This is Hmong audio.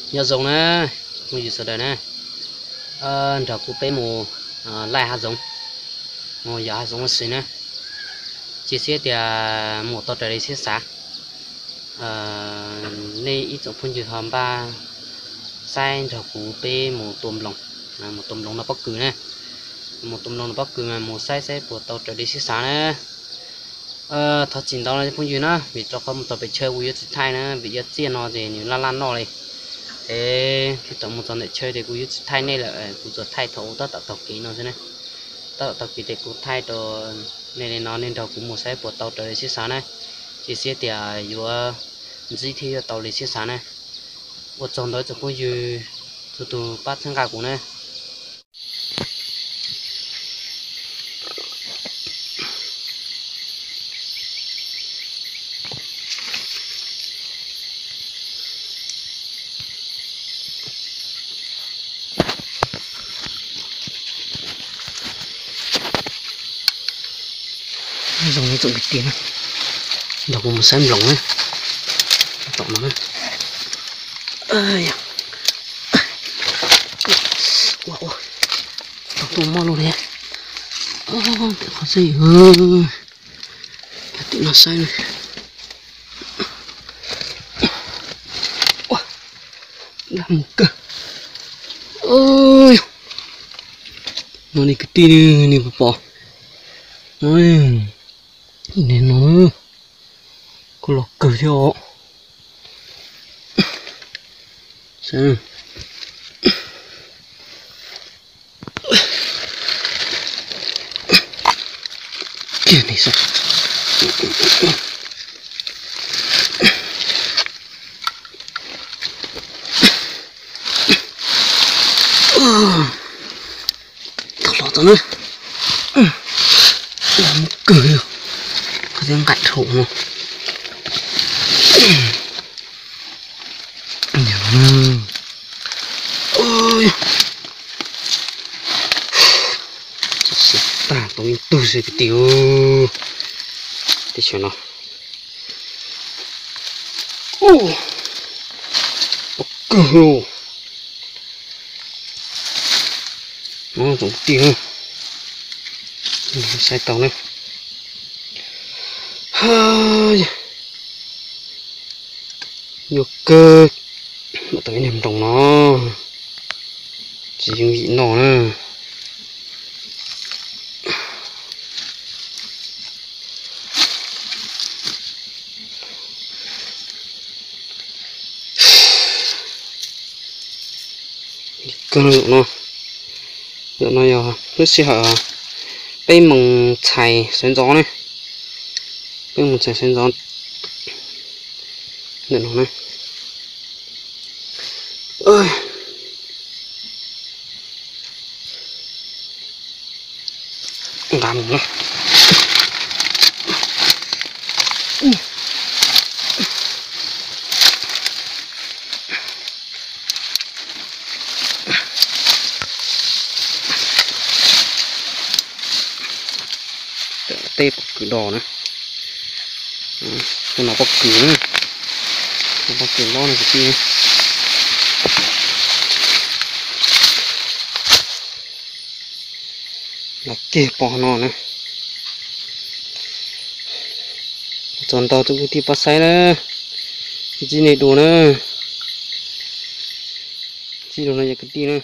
Nyob zoo na, phooj ywg sawv daws na, nrog kuv peb mus laij hav zoov, mus yos hav zoov ua si na. Cia siab tias mus tau raws li siab xav. Nej ib tsoom phooj ywg ho npaj saib nrog kuv peb mus tua nploos, mus tua nploos noj pob kws na. Mus tua nploos noj pob kws mas mus saib saib puas tau raws li siab xav na. Thov txim ntau no phooj ywg na, vim rau qhov mus txog pem chaw kuv yuav tsis thaij na, vim yuav txiaj no ces nws laj laj noj li. Es thiaj tau mus txog ntawm chaw ces kuv yuav tsis thaij nej lawm, kuv tsuas thaij thaum ua tab tom taug kev no xwb na. Tab tom taug kev ces kuv thaij rau nej li no, nej nrog kuv mus saib puas tau raws li siab xav na. Cia siab tias yuav ntsib thiab yuav tau li siab xav na. Ua tsaug ntau tsoom phooj ywg txhua tus pab txhawb nqa kuv na. Zoo li tsoom kwv tij na, nrog kuv mus saib nploos na, tom no na. Ua ua, tau tuaj mob luaj li. Qhov xwb, tim no saib na. Dag mus kawg. No nej kwv tij, nej puas pom? Nim no kuj los kawg thiab os. Tau los tau na. Kawg li, qhov thiab nqaim dhau no. Tag tau ib tug xwb kwv tij. Teb chaws no, pom kawg li. No tsoom kwv tij, saib tau na. Nyuaj kawg, mam tau ib niag nploos no, tsis yooj yim noj na. Kawg no, ntawm no yog lub sij hawm peb moos txhais sawv ntxov ne, peb moos txhais sawv ntxov ntawm no na. Nqa mus na. Tej pob kws do na, no pob kws na, no pob kws lob no kwv tij. Los kiag pom no na. Txog ntau tsoom kwv tij pab saib na, ntsib nej dua na, ntsib dua no yog kwv tij na.